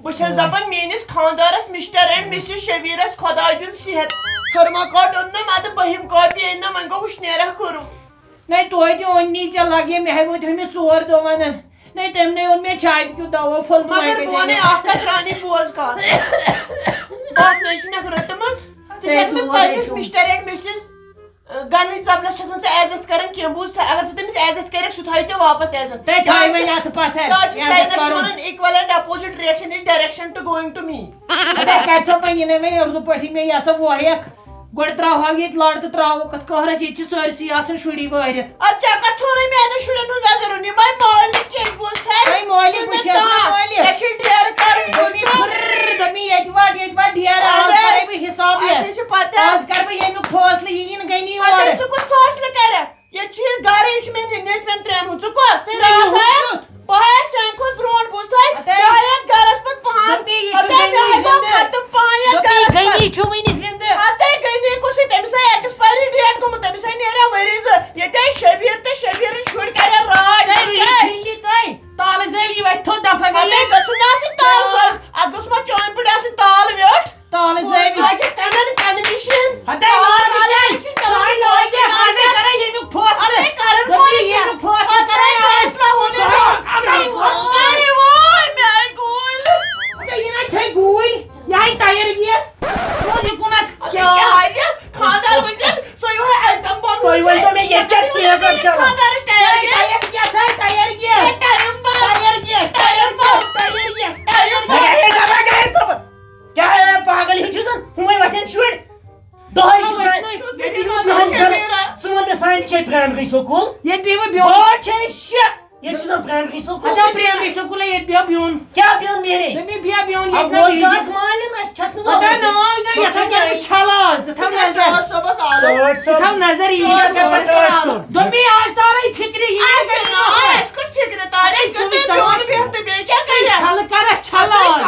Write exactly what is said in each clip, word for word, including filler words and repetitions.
بہٕ چھَس دَپان میٛٲنِس خانٛدارَس مسٹر اینڈ مسز شبیٖرَس خۄداے دیُن صحت۔ تھٔرماکاٹ اوٚن نہ مےٚ تہٕ بٔہِم کاپی أنۍ نہ، وۄنۍ گوٚو وٕشنیرا کوٚرُم۔ نَے توتہِ اوٚن نی ژےٚ لَگے، مےٚ ہے وٲتۍ مٕتۍ ژور دۄہ وَنان۔ نَے تٔمۍ نَے اوٚن مےٚ چھاتہِ کیُتھ دَوا پھوٚل تہٕ وۄنۍ مگر کَتہِ بہٕ وَنے اَنہٕ اَکھ کَتھ رانی بوز کَتھ۔ بَس ژٕ چھِ نَکھ رٔٹمٕژ۔ ژٕ ہے چھَکھ نہٕ گوٚو پنٛنِس وۄنۍ مسٹر اینڈ مسز گنٕچ زبلس چھکھ نہٕ ژٕ عزت کران کینٛہہ، بوٗز تھا؟ اگر ژٕ تٔمِس عزت کَرَکھ، سُہ تھایہِ ژےٚ واپس عزت۔ تہٕ تھایہِ وۄنۍ اَتھٕ پتھٕ۔ تَتھ چھُ عزت ساینس چھُ کرُن۔ وَنان equal and opposite reaction is direction to going to me۔ اَدٕ کَتہِ چھو وۄنۍ یِنَے وۄنۍ اُردو پٲٹھی مےٚ یہِ ہسا وۄہیَکھ؟ گۄڈٕ ترٛاوہاو ییٚتہِ لَڑ تہٕ ترٛاوو کَتھ، قہرَس ییٚتہِ چھِ سٲرسٕے آسان شُری وٲرِتھ۔ اَدٕ ژےٚ کَتھ تھوٚونَے میٛانٮ۪ن شُرٮ۪ن ہُنٛد نظر؟ یِمَے مٲلۍ کینٛہہ، بوٗز تھا؟ ہے مٲلۍ، ژٕ بہٕ مےٚ چھَس نہٕ تام۔ مٲلۍ۔ ژےٚ چھُے ڈیرٕ کَرٕنۍ، بوٗز دوٚپمَے تھا؟ پھٕر، دوٚپمَے ییٚتہِ وَٹ، ییٚتہِ وَٹ ڈیرٕ، آز اَدٕ کَرَے بہٕ حِساب اَسہِ یَتھ۔ چھِ پَتہ۔ آز کَرٕ بہٕ ییٚمیُک فٲصلہٕ، یہِ یِن گٔنی اَدٕ اورٕ۔ ژٕ کُس فٲصلہٕ کَرَکھ؟ ییٚتہِ چھُ یہِ گَرٕ، یہِ چھُ مےٚ نیٚچوٮ۪ن ترٛٮ۪ن ہُنٛد۔ ژٕ کۄس؟ ژٕ یہِ راتھ یُتھ آیا؟ یُتھ۔ بہٕ آیَس چانہِ کھۄتہٕ برونٛٹھ، بوٗز تھا؟ اَدٕ مےٚ آیہِ یَتھ گَرَس پَتہٕ پانہٕ۔ دوٚپمَے یہِ چھُ اَدٕ مےٚ گٔنی آیہِ گوٚو زِندٕ۔ ختم پانہٕ یَتھ دوٚپمَے گَرَس گٔنی پَتہٕ۔ چھُ وٕنہِ زِندٕ۔ اَدٕ گٔنی کُسٕے؟ تٔمِس آیہِ expiry date گوٚمُت، تٔمِس آیہِ نیران ؤری زٕ۔ ییٚتہِ آیہِ شبیٖر تہٕ شبیٖرٕنۍ شُرۍ کَرن راے۔ تۄہہِ رُہی کھِلہِ تۄہہِ۔ تالہٕ زٲوۍ یہِ وَتہِ تھوٚد دَفعہ گٔیہِ۔ اَدٕ گٔژھٕم نہٕ آسٕنۍ تالہٕ زٲوۍ۔ اَتھ گوٚژھ ما چانہِ پٲٹھۍ آسٕنۍ تالہٕ ویوٚٹھ؟ تالہٕ زٲوۍ۔ لگہِ کَنَن کَنہٕ مِشیٖن۔ ہَتَے ساس لٲگِتھ آلہٕ کیٛازِ؟ چھِ چَلان۔ سۄے لٲگِتھ، آز ہے کَرَے ییٚمیُک فٲصلہٕ۔ ہَتَے کَرَن دوٚپمَے کورِ چھا؟ ییٚمیُک فٲصلہٕ ہَتَے کَرَے آز۔ فٲصلہٕ ہُنٛد سۄے چھا؟ اَدَے ووے، میٛانہِ کورِ۔ ہَتَے یہِ نَے چھے گوٗلۍ، یہِ ہَے ٹایَر گیس۔ روز یہِ کُنَتھ اَدَے کیٛاہ؟ کیٛاہ یہِ؟ خانٛدار ؤنۍزٮ۪ن، سُہ یِہوٚے item بَنوو تُہۍ ژےٚ۔ ؤنۍتو مےٚ، ییٚتہِ کیٛاہ ژٕ تیز چھَکھ چَلان؟ خانٛدارَس ٹایَر گیس۔ ٹایَر گیس ہا، ٹایَر گیس۔ ہے، ٹایَر بَن۔ ٹایَر گیس، ٹایَر بَن، ٹایَر گیس، ٹایَر بَن۔ ہے، ہے، زَبر، ہے، زَبر۔ کیٛاہ ہے، پاگل ہیوٗ چھُ زَن؟ ہُمَے وۄتھن شُرۍ۔ دۄہَے چھِ سانہِ، ژٕ دِیِو ییٚتہِ نظر یِہُنٛد زَن، شبیٖرا۔ ژٕ وَن مےٚ، سانہِ چھے primary school۔ ییٚتہِ پیٚیہِ وۄنۍ بیوٚن۔ بہٕ چھے شےٚ۔ ییٚتہِ چھُ زَن primary school۔ اَدٕ primary school ہے، ییٚتہِ بیٚہو بیوٚن۔ کیٛاہ بیوٚن میٛانہِ؟ دوٚپمَے بیٚہہ بیوٚن، اب ییٚتہِ نہ وۄنۍ بیٚہزِ۔ گژھ مالِن، اَسہِ چھَکھ نہٕ اَدٕ ضروٗرت۔ ناو نہ، یَتھ ہا کَرٕ بہٕ چھَلہٕ آز، ژٕ تھاو نظر۔ ٹٲٹھ صٲبَس آلو۔ ژٕ تھاو نظر یی۔ ٹٲٹھ صٲبَس کَر آلو۔ دوٚپمَے آز تارَے فِکرِ یی نہٕ اَسہِ گژھِ نا، نہٕ۔ اَسہِ کُس فِکرِ تارِ؟ ژٕ وٕچھ تماشہٕ۔ بیوٚن بیٚہہ تہٕ بیٚیہِ کیٛاہ کَرِ؟ چھَلہٕ کَرَکھ، چھَلہٕ آز۔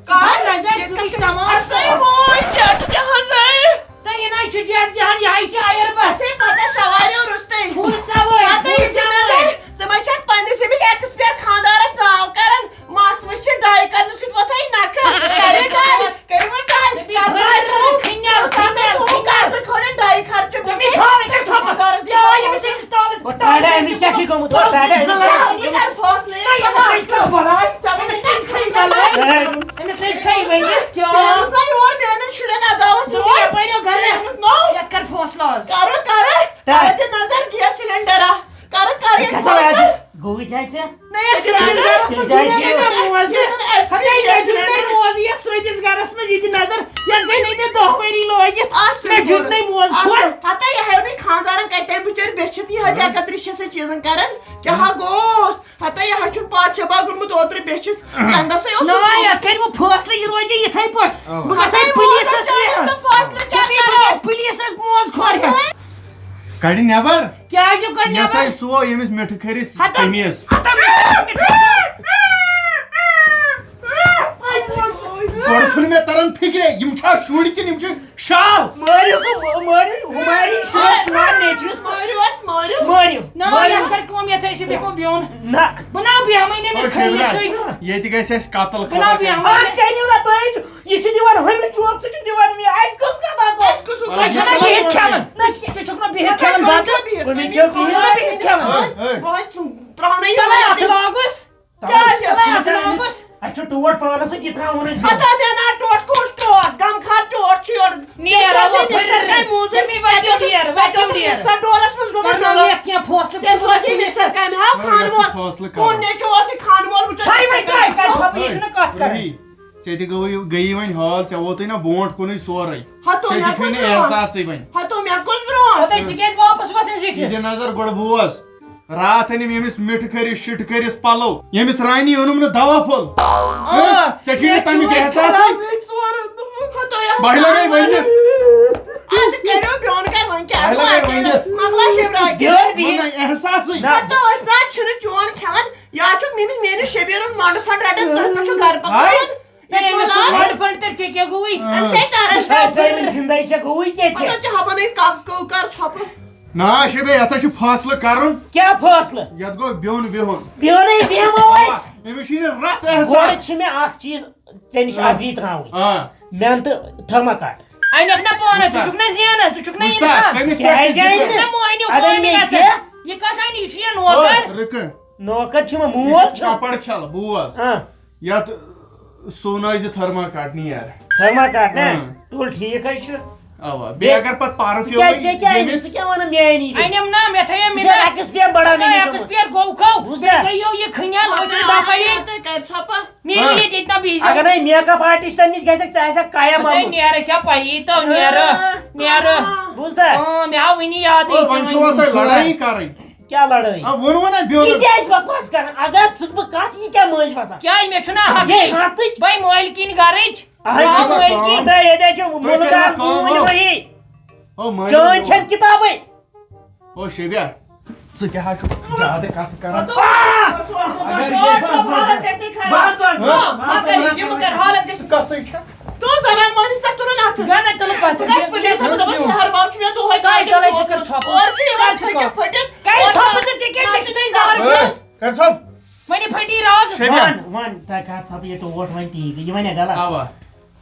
کَر؟ کَر؟ ژٕ وٕچھ تماشہٕ۔ اَسہِ ہے وۄنۍ کیٛاہ تہِ حظ ہے۔ تہٕ یہِ نَے چھُ ڈیٹ جہان، یہِ ہَے چھِ اَیَر بَس۔ اَسے پَتہ سَوارِ روٚستُے۔ فُل سَوٲرۍ، پَتہٕ فُل یہِ چھِ سَوٲرۍ۔ نظر، ژٕ ما چھَکھ پنٛنِس أمِس ایٚکٕس پٮ۪ٹھ خانٛدارَس ناو کَران؟ مَس وٕچھ چھِ ڈاے کَرنہٕ سۭتۍ وۄتھَے نَکھٕ۔ کَرے ڈاے، کٔرِو وۄنۍ ڈاے۔ دوٚپمَے کَر ژٕ خٲر، تھوٚو، خِنیٛار، کھَس ہا خِنیٛار، تھوٚو، خِنیٛار۔ کَر ژٕ کھولے ڈاے خرچہٕ دوٚپمَے بوٗزتھا؟ تھاو، یہِ کَر تھوٚپَن۔ خانٛدارَس دِ یہِ آو ییٚمِس خرچہٕ۔ أمِس تالَس۔ وۄنۍ ٹاٹھا أمِس کیٛاہ چھُے گوٚمُت؟ وۄنۍ ٹاٹھا أمِس کیٛاہ چھُے گوٚمُت؟ ژٕ کَر فٲصلہٕ؟ نہ، یہِ کَتھ چھِ بَلاے؟ ژےٚ ووٚنُے ژےٚ کھَے بَلاے۔ أمِس نَے چھَے وۄنۍ یہِ کیٛاہ؟ ژےٚ ووٚنُتھ نا یور میٛانٮ۪ن شُرٮ۪ن عداوت یور؟ یَپٲرۍ یو گَرٕ۔ ژےٚ ووٚنُتھ نو؟ یَتھ کَر فٲصلہٕ آز۔ کَرو، کَرو۔ ٹاٹھا۔ کَرو دِ نظر گیس سِلینڈَرا۔ کَرو، کَرو ییٚتہِ کَتھ فٲصلہٕ۔ آسہِ؟ گوٚوُے کیٛاہ ژےٚ؟ نہ، یَتھ سِلینڈَرَس منٛز تیٚلہِ چھُ چھُنہٕ یہِ موزٕ۔ یہِ چھُنہٕ یَتھ دِتُن نَے موزٕ یَتھ سٲنِس گَرَس منٛز، یہِ تہِ نظر۔ یَتھ گٔے نَے مےٚ دَہ ؤری لٲگِتھ۔ اَصٕل مےٚ دیُت کوٚرُتھ۔ نَے موزٕ اَصٕل۔ کھۄر۔ ہَتَے یہِ ہیوٚو نَے خانٛدارَن کَتہِ تَمہِ بِچٲرۍ بیٚچھِ تہِ یِہوٚے بے قدری چھِ سۄ چیٖزَن کَران۔ کیٛاہ ہا گوٚوس؟ ہَتَے یہِ ہا چھُنہٕ پادشاہ باغ اوٚنمُت اوترٕ بیٚچھِتھ۔ چَندَس ہے اوس نہ، سُہ یَتھ کَرِ وۄنۍ فٲصلہٕ، یہِ روزِ یِتھَے پٲٹھۍ۔ اَوا۔ بہٕ گژھٕ ہے پُلیٖسَس نِش۔ فٲصلہٕ کیٛاہ دوٚپمَے بہٕ کَرو؟ گژھٕ پُلیٖسَس موزٕ کھۄر ہٮ۪تھ۔ کَڑِ نٮ۪بَر۔ کیٛازِ کَڑِ یَتھ نٮ۪بَر؟ ہے سُہ ییٚمِس مِٹھٕ کھٔرِس ہَتَن۔ تٔمیٖز۔ ہَتَن۔ گۄڈٕ چھُنہٕ مےٚ تَران فِکرے، یِم چھا شُرۍ کِنہٕ یِم چھِ شال؟ مٲرِو تہٕ مٲ-، مٲرِو، ہُمارِ شُرۍ ژٕ مار نیٚچوِس تہٕ مٲرِو اَسہِ، مٲرِو۔ مٲرِو، نہ، مٲرِو۔ یَتھ کَر کٲم، یَتھ ٲسِو بیٚہمو بیوٚن۔ نہ۔ بہٕ نا بیٚہمَے نہٕ أمِس او خٲنِس شیبرا، سۭتۍ۔ ییٚتہِ گژھِ اَسہِ قتل بہٕ نا خبر بیٚہمَے کیٛاہ۔ نہٕ۔ اَتھ کَنہِ نہ تۄہہِ چھُ، یہِ چھِ دِوان ہُمِس چوب، ژٕ چھُکھ دِوان مےٚ، اَسہِ کُس قتل گوٚو؟ اَسہِ کُس ہُہ تۄہہِ چھُو نہ قتل؟ بِہِتھ کھٮ۪وان۔ نہ، ژٕ چھُکھ نہ بِہِتھ کھٮ۪وان بَتہٕ۔ وۄنۍ مےٚ کھیوٚو ژٕ چھُکھ نہ بِہِتھ کھٮ۪وان۔ ہے، ہے۔ بہٕ ہَے ترٛاونے تَلَے یِمَن اَتھٕ اَتھِ۔ لاگُس۔ کیٛاہ چھِ؟ تَلَے اَتھٕ لاگُس۔ اَسہِ چھُ ٹوٹھ پانَس سۭتۍ، یہِ تھاوُن أسۍ برٛونٛہہ۔ ہتا مےٚ نا ٹوٹھ کُس ٹوٹھ؟ غمخار ٹوٹھ چھُ یورٕ۔ نیر، تیٚلہِ سوزے اَلہٕ مِکسر ہُپٲرۍ۔ کَمہِ موٗجوٗب؟ تٔمی وَتہِ تَتہِ اوس، نیر، تَتہِ اوس وَتہِ نیر۔ مِکسر ڈولَس منٛز گوٚمُت کرناو ڈولہٕ۔ یَتھ کینٛہہ فٲصلہٕ، تیٚلہِ سوزے مِکسر کَمہِ؟ ہاو ہے، خان یَتھ چھُ مول۔ فٲصلہٕ کُن کرُن۔ نیٚچوٗ اوسُے خان مول وٕچھان تھاے مِکسر وۄنۍ تۄہہِ کَمہِ کَتہِ فٲصلہٕ؟ خٲطرٕ؟ یہِ چھُنہٕ کَتھ کَرٕنۍ۔ روحی، ژےٚ تہِ گوٚوُے، گٔیی وۄنۍ حال، ژےٚ ووتُے نہ برونٛٹھ کُنُے سورُے۔ ہَتو ژےٚ تہِ مےٚ چھُے کوٚر نہٕ برونٛٹھ۔ احساسٕے وۄنۍ۔ ہَتو مےٚ کوٚر برونٛٹھ۔ ہَتَے ژٕ کیٛازِ واپَس وۄتھان چھُکھ؟ یہِ دِ نظر گۄڈٕ بوز۔ راتھ أنِم ییٚمِس مِٹھٕ کٔرِس، شِٹھٕ کٔرِس پَلو، ییٚمِس رانی اوٚنُم نہٕ دوا پھوٚل۔ آ، ہہ؟ ژےٚ چھُے نہٕ مےٚ تَمیُک چھُ احساسٕے؟ خراب، مےٚ چھُ ژورَن دۄہَن۔ ہَتو یَتھ بہٕ لَگے ؤنِتھ۔ اَدٕ کٔرِو بیوٚن کَر وۄنۍ کیٛاہ؟ بہٕ لَگے ؤنِتھ۔ مۄکلاو شِوراج۔ بیوٚن وۄنۍ نہ احساسٕے۔ ہَتو أسۍ نہ چھِنہٕ چون کھٮ۪وان۔ یا چھُکھ میٛٲنِس، میٛٲنِس شبیٖرُن مۄنٛڈٕ فنٛڈ رَٹان، تٔتھۍ پٮ۪ٹھ چھُکھ گرٕ ہاں؟ پَکان۔ نہ، أمِس کوٚر مۄنٛڈٕ فنٛڈ تیٚلہِ ژےٚ کیٛاہ گوٚوُے؟ أمِس ہے تَران ہے، ژےٚ وۄنۍ زِندَے چھَکھ گوٚوُے کیٛاہ ژےٚ؟ پَتہٕ چھِ ہَپٲرۍ کَتھ کَو کَر ژھۄپہٕ۔ نہ، شبے، یَتھ ہا چھُ فٲصلہٕ کَرُن۔ کیٛاہ فٲصلہٕ؟ یَتھ گوٚو بیوٚن بِہُن۔ بیوٚنُے بیٚہمو أسۍ۔ أمِس چھُے نہٕ رژھ احساس۔ گۄڈٕ چھِ مےٚ اکھ چیٖز ژےٚ نِش آ۔ عرضی ترٛاوٕنۍ۔ آ۔ مٮ۪نتہٕ تھٔرموکاٹ۔ انکھ نہ پانس، ژٕ وٕچھتھ چھُکھ نہ زینان، ژٕ چھُکھ نہ وٕچھتھ، انسان۔ کٔمِس پٮ۪ٹھ کیٛازِ چھُ اَنہِ زینان؟ نہ مۄہنیو اگر کامہِ مےٚ گژھن۔ ژےٚ یہِ کتھ انہِ؟ یہِ چھُ یہِ نوکر۔ او، رُکہٕ۔ نوکر چھُ وۄنۍ مول چھُ۔ کپر چھل، بوز۔ آ۔ یتھ سونٲے زِ تھٔرموکاٹ نیر۔ تھٔرموکاٹ نا؟ اۭں۔ تُل ٹھیٖک حظ چھُ۔ اوا، بیٚیہِ اگر پتہٕ پرٕ ژٕ پیوٚو کیٛاہ، ژےٚ کیٛاہ، ییٚمِس ژٕ کیٛاہ وَنان میٛانی بیٚیہِ؟ أنِم نا، مےٚ تھٲیِم ژٕ چھَکھ مِنت۔ ایکٕسپیر بڑاونٕے ژٕ چھَکھ نِمُت۔ ایکٕسپیر گوٚو کھو۔ بوٗزتھا؟ بیٚیہِ گٔیو یہِ کھٕنٮ۪ن، أچھِ دَپان یہِ۔ تُہۍ کَرِ ژھۄپہٕ؟ میٛٲنۍ ہاں۔ ییٚتہِ ییٚتہِ نہ بِہِی۔ اگر نَے میک اپ آرٹسٹن نِش گژھکھ، ژٕ آسکھ قایم تُہۍ آمُت۔ نیرٕ چھا پَیی تہٕ نیرٕ، ہاں۔ نیرٕ۔ بوٗزتھا؟ اۭں، مےٚ آو وٕنی یادٕے او، وۄنۍ چھُوا تۄہہِ لڑٲیی کرٕنۍ؟ کیٛاہ لڑٲیی؟ آ، ووٚنوٕ نا بیوٚن۔ یہِ کیٛازِ بکواس کران؟ اگر ژٕ بہٕ کتھ، یہِ کیٛاہ مٔنٛزۍ وژھان؟ کیٛازِ مےٚ چھُنہ حقٕے؟ یے ہتٕچ۔ بَے مٲلکِنۍ گرٕچ۔ اہن بَے حظ۔ مٲلکِنۍ۔ تہٕ ییٚتہِ حظ چھِ تُہۍ مُلہٕ کٔرِو دار کٲم، ڈوٗنۍ او۔ ؤری۔ او، مٲنِو۔ چٲنۍ چھَنہٕ کِتابٕے۔ او شیبیا، ژٕ کیٛاہ حظ چھُکھ زیادٕ کتھٕ کران؟ بس، بس، بس، اگر بس، یہِ بس، بس، بس، بس، بس، بس، ہاں؟ بس، بس، بس، یہِ مہٕ کر حالت گژھِ۔ ژٕ کسٕے چھکھ؟ تو زنان مٲنِس پٮ۪ٹھ تُلُن اَتھٕ۔ گژھ نہٕ تُلہٕ پَتھر۔ بہٕ گژھٕ پُلیٖسَس منٛز دَپَس، یہِ ہر باب چھُ مےٚ دۄہَے تۄہہِ تۄہہِ تَلَے چھُ کَران۔ کَر ژھۄپہٕ۔ اورٕ چھُ یِوان کَر ژٕ ژٕ کیٛاہ کَر؟ پھٔٹِتھ۔ کَرِ اورٕ ژھۄپہٕ ژٕ ژےٚ کیٛاہ ژےٚ چھُے زَبردَست؟ ہے، کَر ژھۄپہٕ۔ وۄنۍ یہِ پھٔٹی راز۔ شیبیا۔ وَن، وَن، تۄہہِ کَر ژھۄپہٕ یہِ ٹوٹھ وۄنۍ تی گٔے، یہِ وَنیا غلط؟ اَوا۔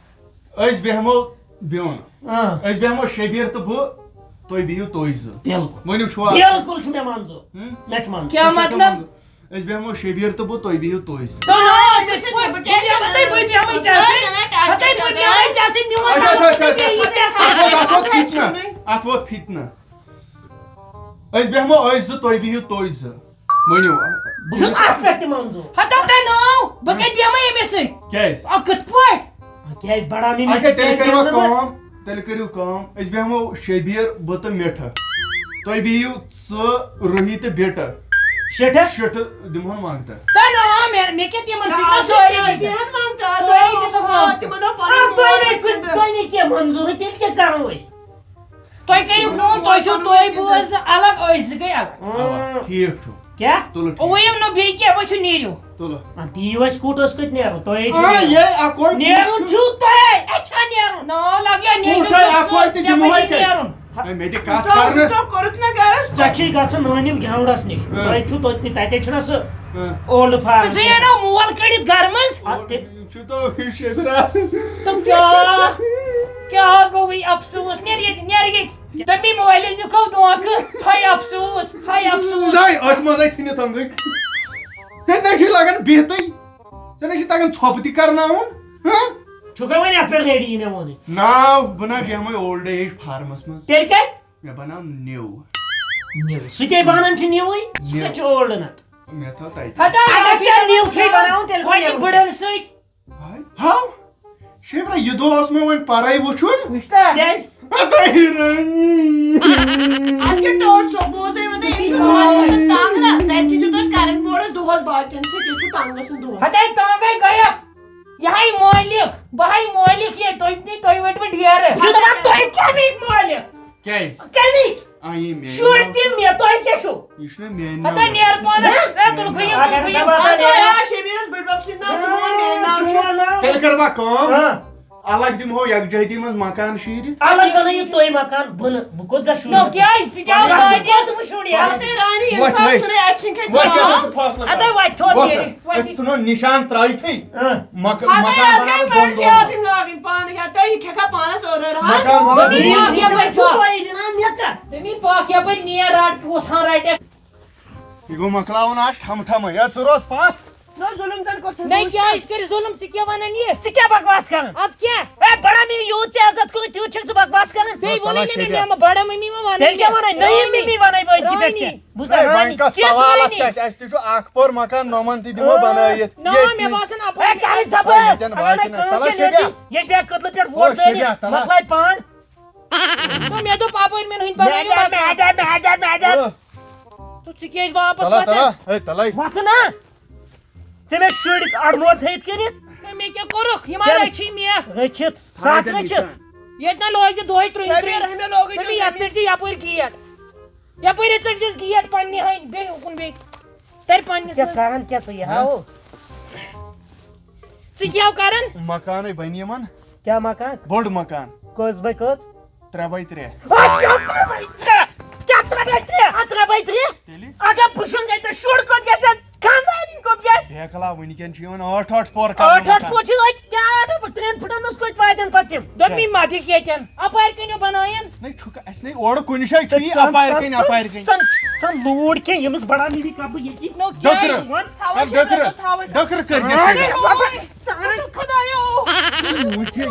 أسۍ بیٚہمو بیوٚن۔ اۭں۔ أسۍ بیٚہمو شبیٖر تہٕ بہٕ، تُہۍ بِہِو تُہۍ زٕ۔ بِلکُل۔ ؤنِو چھُوا؟ بِلکُل چھُ مےٚ منظوٗر۔ ہُم؟ مےٚ چھُ منظوٗر۔ کیٛاہ تُہۍ چھُوا مطلب؟ منظوٗر؟ أسۍ بیٚہمو شبیٖر تہٕ بہٕ، تُہۍ بِہِو تُہۍ زٕ۔ تہٕ نا، کِتھ پٲٹھۍ؟ بہٕ بیٚہمَے ژےٚ سۭتۍ۔ ہَتَے بہٕ بیٚہمَے ژےٚ سۭتۍ، میون اچھا، اچھا، اچھا، اچھا۔ یہِ ژےٚ اَتھ ووت، اَتھ ووت فِتنہٕ۔ اَتھ ووت فِتنہٕ۔ أسۍ بیٚہمو أسۍ زٕ، تُہۍ بِہِو تُہۍ زٕ۔ ؤنِو۔ بہٕ چھُس اَتھ پٮ۪ٹھ تہِ منظوٗر۔ ہَتو تۄہہِ ناو، بہٕ کَتہِ بیٚہمَے أمِس سۭتۍ؟ کیٛازِ؟ آ، کِتھ پٲٹھۍ؟ آ، کیٛازِ بڑاونٕے مےٚ اچھا، سۭتۍ تیٚلہِ کیٛازِ کٔرِو بیٚہمہٕ بہٕ؟ کٲم، تیٚلہِ کٔرِو کٲم، أسۍ بیٚہمو شبیٖر، بہٕ تہٕ مِٹھٕ۔ تُہۍ بِہِو ژٕ، روٗحی تہٕ بِٹہٕ۔ شِٹھٕ؟ شِٹھٕ دِمہون منٛگتہٕ۔ تۄہہِ ناو مےٚ، مےٚ کیٛاہ تِمن سۭتۍ ما سٲری دِتھ؟ دِہن منٛگتہٕ، آ، سٲری تُہۍ دِتھ۔ آ، تِمن آو پنُن آ، تُہۍ مول نَے کُنہِ، دِتھ۔ تُہۍ نَے کینٛہہ منظوٗرٕے، تیٚلہِ کیٛاہ کرو أسۍ؟ تۄہہِ کٔرِو کٲم، تۄہہِ چھُو تُہۍ بہٕ ٲسۍ الگ، أسۍ زٕ گٔے الگ۔ اَوا، ٹھیٖک چھُ۔ کیٛاہ؟ تُلُو ٹھیٖک۔ وۄنۍ یِم نہٕ بیٚیہِ کینٛہہ، وۄنۍ چھُ نیٖرِو۔ تُلُو۔ آ، دِیِو اَسہِ کوٗتاہ، أسۍ کَتہِ نیرو؟ تۄہے چھُو آ، نیرُن۔ یے اَکوے نیرُن چھُو تۄہے، اَسہِ چھا نیرُن؟ نا، لَگ یا نیرُن کوٗتاہ چھُ، اَکوے تہِ ژےٚ دِمہوے پَزی کَتہِ؟ نیرُن۔ ہے، مےٚ دِ کَتھ وٕچھتو، کرنہٕ۔ وٕچھتو، کوٚرُکھ نا گرس؟ ژےٚ چھُے گژھُن نٲنِل گرٛاوُنٛڈَس نِش۔ اۭں۔ تۄہہِ چھُو توتہِ، تَتہِ چھُنہ سُہ اۭں۔ Old form. ژٕ ژٕ یہِ نہٕ مول کٔڑِتھ گرٕ منٛز؟ اَدٕ تہِ یِم چھِ تو شیٚدرا۔ تہٕ کیٛاہ، کیٛاہ گوٚوٕے افسوٗس؟ نیر ییٚتہِ، نیر ییٚتہِ۔ دَپی مٲلِس دِکھو دھوکہٕ۔ ہاے افسوٗس، ہاے افسوٗس۔ نَے، أتھۍ منٛزَے ژھٕنِتھ تھَمدٕے۔ ژےٚ نَے چھُے لَگان بِہتٕے۔ ژےٚ نَے چھُے تَگان ژھۄپہٕ تہِ کرناوُن۔ ہہ؟ چھُکھا وۄنۍ اَتھ پٮ۪ٹھ ریڈی، یہِ مےٚ ووٚنُے؟ ناو، بہٕ نہ بیٚہمَے اولڈ ایج فارمَس منٛز۔ تیٚلہِ کَتہِ؟ مےٚ بناو نِو۔ نِو۔ سُہ تے بنان چھُ نِوٕے، سُہ نِو۔ کَتہِ چھُ اولڈ نہ؟ مےٚ تھٲو تَتہِ۔ ہتا اگر ژےٚ نِو چھُے بناوُن، تیٚلہِ گوٚو وۄنۍ نِو۔ بٕڑن سۭتۍ۔ ہاے، ہاو۔ شیبرا، یہِ دۄہ اوس مےٚ وۄنۍ پَرَے وٕچھُن۔ وٕچھتا؟ کیٛازِ؟ ہتا ہیٖران۔ اَدٕ کیٛاہ ٹٲٹھ صٲب، بوزَے وۄنۍ، ییٚتہِ چھُ دۄہَس گژھان تنٛگ نہ، تَتہِ کیٛاہ دیُت اَتہِ کَرَن بورڈَس دۄہَس باقیَن سۭتۍ، ییٚتہِ چھُ تنٛگ گژھان دۄہَس۔ ہتا تنٛگَے گٔیَکھ۔ یہِ ہاے مٲلِک، بہٕ ہاے مٲلِک، یے تُہۍ نی، تُہۍ ؤٹۍ مےٚ ڈیرٕ۔ بہٕ چھُس دَپان، تُہۍ کَمِکۍ مٲلِک؟ کیٛازِ؟ کَمِکۍ؟ آ، یہِ میٛانہِ شُرۍ ناوٕ۔ تِم مےٚ، تۄہہِ کیٛاہ چھُو؟ یہِ چھُنہ میٛانہِ ہتا ناوٕ۔ نیر پانَس، ہے؟ اے، تُل گٔیِو، اگر تُل گٔیِو۔ ژےٚ باسان اَدٕ آ، شبیٖرَس بٔڈۍ بَب سٕنٛدۍ ناو چھُ میون، میٛانہِ ناو چھُ۔ چون ناو۔ تیٚلہِ کَرٕ بہٕ کٲم۔ ہاں۔ الگ دِمہو یکجہتی منٛز مکان شیٖرِتھ۔ الگ بنٲیِو تُہۍ مکان، بہٕ نہٕ، بہٕ کوٚت گژھٕ شُرٮ۪ن؟ نو، کیٛازِ؟ ژٕ کیٛاہ وَنان؟ ژٕ کوٚت وٕچھُن یارٕ؟ ہتے رانی، وۄتھ، انصاف وۄتھ۔ چھُنہٕ، اَتہِ چھِنہٕ کھٮ۪ژان۔ وۄتھ، کیٛاہ چھُ فٲصلہٕ اَدَے کرُن؟ وۄتہِ تھوٚد وۄتھ۔ نیرِ، وۄتہِ۔ أسۍ ژھٕنو نِشان ترٛٲیتھٕے۔ اۭں۔ مک-، ہتے مکان اَدٕ بناوو کیٛاہ دۄن دۄہَن۔ یاد یِم لاگٕنۍ پانہٕ، یا تُہۍ کھٮ۪کھا پانَس أرۍ أرۍ ہا؟ مکان بناوو دۄن دۄہَن۔ یَپٲرۍ چھُ۔ تۄہہِ دِنان مےٚ کَتھ؟ تٔمی پاکھ یَپٲرۍ نیر رَٹ، کُس ہان رَٹٮ۪کھ؟ یہِ گوٚو مۄکلاوُن آز ٹھم ٹھمٕے۔ ہے، ژٕ روز پَتھ۔ نہ، ظُلُم زَن کوٚر تٔمۍ۔ نہ، کیٛازِ کَرِ ظُلُم؟ ژٕ کیٛاہ وَنان یہِ؟ ژٕ کیٛاہ بکواس کران؟ اَدٕ کیٛاہ؟ ہے، بڑا ممی، یوٗت ژےٚ عزت کوٚرُتھ، تیوٗت چھَکھ ژٕ بکواس کران۔ بیٚیہِ ووٚنُے نہٕ مےٚ، مےٚ ما بڑا ممی ما وَنان ژےٚ؟ تیٚلہِ کیٛاہ وَنَے؟ نٔیِم ممی وَنَے بہٕ أزکہِ پٮ۪ٹھ ژےٚ۔ رانی۔ بوٗزتھا، ہے، وۄنۍ رانی؟ کَس کیٛاہ ژٕ سوالات رانی؟ چھِ اَسہِ؟ اَسہِ تہِ چھُ اَکھ پور مکان نومَن تہِ دِمو بَنٲیِتھ۔ نہ، ییٚتہِ مےٚ نٕے۔ باسان اَپٲرۍ۔ ہے، کَرٕے ژھۄپہٕ۔ وۄنۍ ییٚتٮ۪ن اَگر واتہِ نہٕ نہٕ۔ کٲم تَلہ کینٛہہ، شیبیا۔ یہِ چھِ مےٚ کٔدلہٕ پٮ۪ٹھ ووٹ او، دٲرِتھ۔ شیبیا، تَلہ۔ مۄکلاے پان۔ تہٕ مےٚ دوٚپ اَپٲرۍ مےٚ ہُنٛد بنٲیِو میجر، مکان۔ میجر، میجر، میجر۔ او۔ تہٕ ژٕ کیٛازِ واپس تَلہ، وۄتھان؟ تَلہ، ہے، تَلَے۔ وۄتھٕ نا۔ ژےٚ مےٚ شُرۍ اَڑموت تھٲیِتھ کٔرِتھ؟ ہے، مےٚ کیٛاہ کوٚرُکھ؟ یِم ہا کیٛاہ؟ رٔچھی مےٚ۔ رٔچھِتھ؟ سَتھ رٔچھِتھ؟ ییٚتہِ نہ لٲگۍ زِ دۄہَے ترٛٲنۍ ترٛٲنۍ۔ رٔچھِتھ؟ دوٚپمَے، یَتھ ژٔٹۍ زِ یَپٲرۍ گیٹ۔ یَپٲرۍ ژٔٹۍ زِس گیٹ پنٛنہِ ہَنہِ، بیٚیہِ اُکُن بیٚیہِ۔ تَرِ پنٛنِس کیٛاہ منٛز۔ کَران کیٛاہ ژٕ یہِ ہاوو؟ ژٕ کیٛاہ کَران؟ مکانٕے بَنہِ یِمَن۔ کیٛاہ مکان؟ بوٚڑ مکان۔ کٔژ بَے کٔژ؟ ترٛےٚ بَے ترٛےٚ۔ آ، کیٛاہ ترٛےٚ بَے ترٛےٚ؟ کیٛاہ ترٛےٚ بَے ترٛےٚ؟ آ، ترٛےٚ بَے ترٛےٚ؟ تیٚلہِ؟ اگر بہٕ شۄنٛگہٕ اَتہِ، شُر کوٚت گژھِ؟ خانٛدارِنۍ کوٚت گژھِ؟ بیکلا، وٕنکٮ۪ن چھُ یِوان ٲٹھ ٲٹھ پور کرنہٕ ٲٹھ ٲٹھ مکان۔ پور چھِ أتۍ کیٛاہ ٲٹھ ٲٹھ پور؟ ترٛٮ۪ن فُٹن منٛز کٔتۍ واتن پتہٕ تِم؟ دوٚپمَے مدِ ییٚتٮ۪ن، اپارِ کٔنِو بنٲیِن۔ نَے، چھُکھ اَسہِ نَے اورٕ کُنہِ جایہِ چھُ یہِ ژٕ اپارِ کَنہِ، ژٕ اپارِ کَنہِ۔ ژٕ ژٕ لوٗر کینٛہہ، ییٚمِس بڑان نہٕ یہِ کَبہٕ ییٚتہِ نہٕ کینٛہہ۔ ڈٔکرٕ، تھاوان کَر چھِ ڈٔکرٕ، مےٚ تھاوان۔ ڈٔکرٕ کٔرۍ زِ ژٕ شیران۔ خۄدایو۔ وٕچھے۔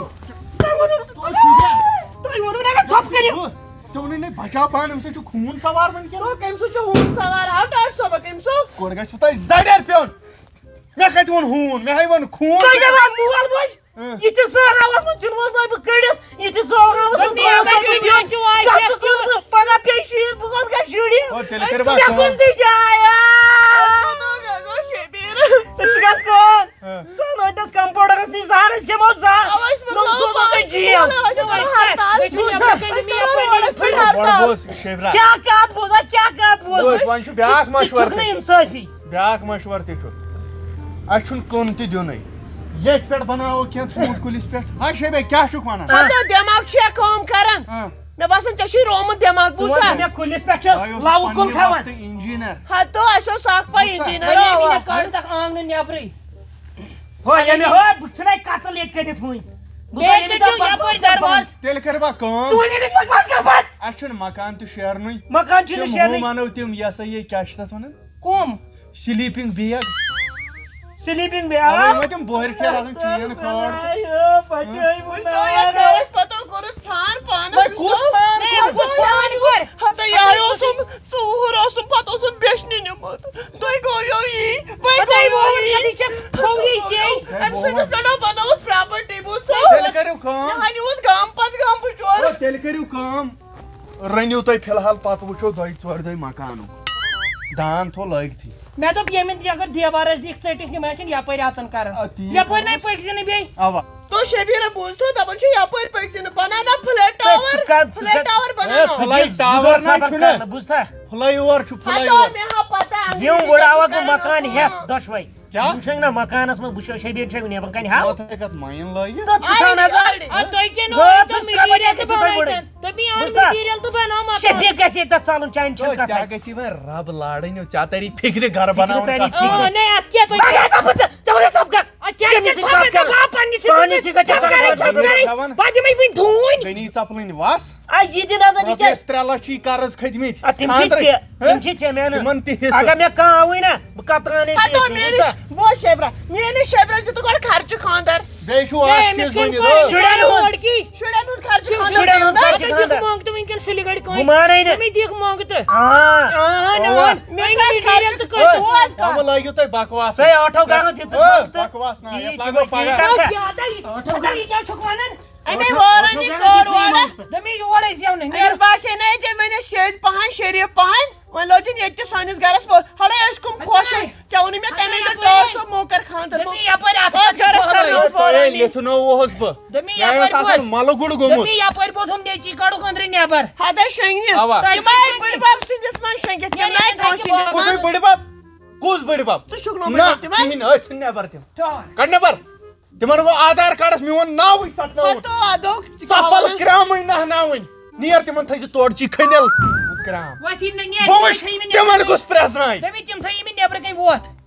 تۄہہِ ووٚنوُ، تۄہہِ ووٚنوُ نہ مےٚ ژھۄپہٕ کٔرِو۔ ژےٚ ووٚنُے نَے بچاو پان، أمِس سۭتۍ چھُ خوٗن سوار وۄنۍ کینٛہہ۔ تو کٔمۍ سۭتۍ چھُ خوٗن سوار؟ ہاو ٹاٹھ صٲبہ، کٔمۍ سُنٛد؟ گۄڈٕ گژھِ تۄہہِ زَرٮ۪ر پیوٚن۔ مےٚ کَتہِ ووٚن ہوٗن؟ مےٚ ہَے ووٚن خوٗن۔ تۄہہِ کیٛاہ ووٚن مول موج؟ اۭں۔ یہِ تہِ زٲہراوس منٛز ژھٕنوس نہٕ بہٕ کٔڑِتھ، یہِ تہِ زٲہراوس منٛز دوٚپمَے، ترٛووس اَپٲرۍ نہٕ بہٕ کِنۍ چھُ واریاہ گژھٕ کیُتھ۔ کُن، پگاہ پیٚیہِ شیٖن، بہٕ کوٚت گژھٕ شُرِس؟ او، تیٚلہِ کٔرِو مےٚ وۄنۍ کُس کٲم۔ دی جاے؟ آ۔ ژٕ گژھ کٲم۔ ہاں۔ ژٕ اَن أتنَس کمپاوڈرَس نِش زہر، أسۍ کھٮ۪مو زہر۔ اَوَے چھِ مےٚ نوٚم لوگمُت سوزو تۄہہِ جیل۔ وَلہٕ، أسۍ کَرو ہڑتال۔ أسۍ کَرو روڈَس پٮ۪ٹھ ہڑتال۔ بوز، شیبرا۔ کیٛاہ کَتھ بوزا، کیٛاہ کَتھ بوزا؟ وۄنۍ، وۄنۍ چھُ بیٛاکھ ژٕ، ژٕ مَشوَرٕ چھُکھ نہٕ تہِ۔ اِنصٲفی۔ بیٛاکھ مَشوَرٕ تہِ چھُ۔ اَسہِ چھُنہٕ کٕن تہِ دیُنٕے۔ ییٚتھۍ پٮ۪ٹھ بَناوو کینٛہہ ژوٗنٛٹھۍ کُلِس پٮ۪ٹھ۔ ہاں شیبے، کیٛاہ چھُکھ وَنان؟ ہتو دٮ۪ماغ چھُ یا کٲم کران؟ ہاں۔ مےٚ باسان، ژےٚ چھُے روومُت دٮ۪ماغ، ژٕ وَن بوٗزتھا؟ مےٚ کُلِس پٮ۪ٹھ چھُ آ، یہِ اوس لَوٕ پننہِ کُل تھاوان۔ وقتہٕ انجینئر۔ ہتو، اَسہِ اوس اکھ پاے بوٗزتھا؟ انجینئر، وۄنۍ ییٚمہِ اوا۔ مےٚ کٔڑ تَتھ آنٛگنہٕ نٮ۪برٕے۔ ہو، ییٚمہِ ہو، بہٕ ژھٕنَے قتل ییٚتہِ کٔرِتھ وٕنۍ۔ بہٕ بیٚیہِ کَرٕ کٔرِو ییٚمِس یَپٲرۍ بکواس بنٛد۔ دروازٕ۔ تیٚلہِ کٔرِو بہٕ کٲم۔ ژٕ وَن ییٚمِس بکواس کَر بنٛد۔ اَسہِ چھُنہٕ مکان تہِ شیرنُے۔ مکان چھُنہٕ تِم ہُم شیرنُے۔ اَنو تِم، یہِ ہسا یہِ، کیٛاہ چھِ تَتھ وَنان؟ کُم؟ Sleeping bag. Sleeping bag. اَوَے یِمَے تِم بۄہرِ کھیل آسان چین کھٲڑ۔ آیو، بچٲے وٕچھ تو یَتھ گَرَس پَتہٕ کوٚرُتھ فان پانَس وۄنۍ وٕچھ کُس تو۔ فان ہے، کوٚر؟ کُس فان کوٚر؟ ہَتہٕ یہِ ہَے اوسُم ژوٗر اوسُم، پَتہٕ اوسُم بیٚچھنہِ نیوٗمُت۔ تُہۍ گوٚو یو یی، وۄنۍ پَتہٕ گوٚو یہِ یو ووٚن یی۔ مےٚ ژےٚ چھَکھ کھوٚو یی ژےٚ۔ أمۍ سٕنٛدِس پٮ۪ٹھ بَنٲوٕتھ پراپرٹی، بوٗزتھا؟ تیٚلہِ کٔرِو کٲم۔ مےٚ ہا نیوٗتھ گام پَتہٕ گام بہٕ چورٕ۔ او، تیٚلہِ کٔرِو کٲم۔ رٔنِو تُہۍ فی الحال، پتہٕ وٕچھو دۄیہِ ژورِ دۄہہِ مکانُک۔ دان تھوٚو لٲگتھٕے۔ مےٚ دوٚپ، ییٚمہِ دِ-، اگر دیوارس دِکھ ژٔٹِتھ، یِم آسن یپٲرۍ اژان کران۔ آ، تی یپٲرۍ نَے اوس۔ پٔکۍ زِ نہٕ بیٚیہِ۔ اوا۔ تو شبیرہ بوٗز تو، دپان چھُ یپٲرۍ پٔکۍ زِ نہٕ، بنانا فلیٹ ہے، ٹاور، ژٕ کر، ژٕ فلیٹ کر۔ ٹاور ہے، بنانا۔ فلیٹ ٹاور زٕ دۄہ نہ چھُنہٕ۔ کرنہٕ، بوٗزتھا؟ فلاے اوور چھُ، فلاے ہتو اوور۔ مےٚ ہا پتہ، یِم انگریزی وٕڑاوکھ چھِ بہٕ کران مکان اوس ہٮ۪تھ فون۔ دۄشوے۔ کیٛاہ؟ یِم چھِنہٕ نہ مکانس منٛز، بہٕ چھُس شبیر چھُ نٮ۪بر کنہِ ہاو۔ ژٕ تھٲے کتھ ماین لٲگِتھ۔ تہٕ ژٕ تھاو نظر۔ آ، تۄہہِ کیٛاہ نہٕ گوٚو، ٲسۍ ژٕ تِم ترٛےٚ بجے مٹیٖریل تہِ تہِ سُہ تۄہہِ بنٲیِتھ؟ وٕڑٕنۍ۔ دوٚپمَے، اَن بوٗزتھا؟ مٹیٖریل تہٕ بناو مکان۔ شفیق گژھِ ییٚتہِ تَتھ ژَلُن، چانہِ چھَنہٕ ہے، کَتھٕے۔ ژےٚ گژھی وۄنۍ رب لارٕنۍ، ژےٚ تَری فِکرِ گرٕ فِکرِ بناوُن تَری کَتھ فِکرِ۔ منٛز۔ آ، نَے، اَتھ کیٛاہ تۄہہِ بہٕ کیٛاہ؟ گژھٕ بہٕ ژےٚ، ژےٚ وَنَے ژَپھ گژھ۔ اَتھ کیٛاہ تٔمِس کیٛاہ سۭتۍ ژَپھ کَتھ کَرٕ؟ گژھ؟ پَنٕنِس سۭتۍ پَنٕنِس سۭتۍ ژَپھ کَرٕ۔ کَرٕ۔ بہٕ دِمَے وٕنۍ ڈوٗنۍ۔ گٔنی ژَپلٕنۍ وَس۔ آ، یہِ دِ نظر، یہِ کیٛاہ؟ رۄپیَس ترٛےٚ لَچھ چھِ یہِ قرض کھٔتۍمٕتۍ۔ آ، تِم چھِ خانٛدرٕکۍ۔ ژےٚ، ہہ؟ تِم چھِ ژےٚ، مےٚ نہٕ۔ تِمَن تہِ حصہٕ۔ اگر مےٚ کانٛہہ آوٕے نا، بہٕ کَتراونَے ہتو ژےٚ، میٲنِس، بوٗزتھا؟ بوز شیبرا، میٲنِس شیبرا دِتُکھ گۄڈٕ خرچہٕ خانٛدر۔ بیٚیہِ چھُ ہے، اکھ أمِس چیٖز کٔمۍ ؤنِتھ۔ کوٚر؟ شُرٮ۪ن ہُنٛد۔ لڑکی۔ شُرٮ۪ن ہُنٛد خرچہٕ خانٛدر۔ شُرٮ۪ن ہُنٛد خرچہٕ دِکھ خانٛدر۔ مۄنٛگتہٕ وٕنکٮ۪ن سُلہِ گڑِ کٲنٛسہِ۔ بہٕ مانَے نہٕ۔ تٔمِس دِکھ مۄنٛگتہٕ۔ آ۔ آ، نہ اَوا۔ وَن۔ مےٚ وۄنۍ کیٛاہ مٹیٖریل خرچہٕ؟ تہٕ کٔرۍ۔ بوز کَتھ۔ وۄنۍ لٲگِو تُہۍ بکواس۔ ہے، ٲٹھو گرو دِژٕکھ ہے، مۄنٛگتہٕ۔ بکواس نہ، تی یَتھ تہِ لگو وۄنۍ پگاہ۔ تی کَتھ۔ ٲٹھو گرو دِژٕکھ مۄنٛگتہٕ۔ أمۍ ہے وارَن یہِ کٲر وارَن۔ دوٚپمَے یورَے زٮ۪ونٕے، نیر۔ أمِس باسے نہ أتی وۄنۍ ٲسۍ شیٚرۍ پَہَن، شریٖف پَہَن۔ وۄنۍ لٲج أمۍ ییٚتہِ تہِ سٲنِس گرس وۄ-، ہڑے ٲسۍ کٕم خۄش ٲسۍ۔ ژےٚ ووٚنُے مےٚ تَمے دۄہ ٹٲٹھ صٲب موکر خانٛدر۔ دوٚپمَے یَپٲرۍ اَتھ اَتھ گرس کرنٲوٕس وارَن۔ لیٚتھُن اوس بہٕ۔ دوٚپمَے مےٚ اوس یَپٲرۍ آسان بوز۔ مَلہٕ گُڑ گوٚمُت۔ دوٚپمَے یَپٲرۍ بوز ہُم نیٚچی کَڑُکھ أنٛدرٕ نٮ۪بر۔ ہَتَے شۄنٛگنہِ۔ اَوا۔ تۄہہِ تِمَے کیٛاہ بٔڈِ بَب سٕنٛدِس منٛز شۄنٛگِتھ، تِمَے ییٚمہِ کٲنٛسہِ لَٹہِ ہِنٛدِس بوز۔ کُسٕے منٛز۔ بٔڈِ بَب؟ کُس بٔڈِ بَب؟ ژٕ چھُکھ نہٕ نہ، بٔڈِ بَب۔ کِہیٖنۍ، أتھۍ ژھٕن نٮ۪بر تِم۔ ٹھہر۔ کَڑ نٮ۪بر۔ تِمن گوٚو آدھار کارڈس میون ناوٕے ژٹناوُن۔ ہتو ادو ژپل کرامٕے نہناوٕنۍ۔ نیر تِمن تھٲیزِ تورچی کھٔنِل۔ کرام۔ وۄتھ یِم نہٕ نیر، بہٕ تِم وٕچھ تھٲیِو مےٚ تِمن نٮ۪برٕ کُس پرٛزناوِ۔ کنہِ۔ دوٚپمَے تِم تھٲیِو مےٚ نٮ۪برٕ کنہِ وۄتھ۔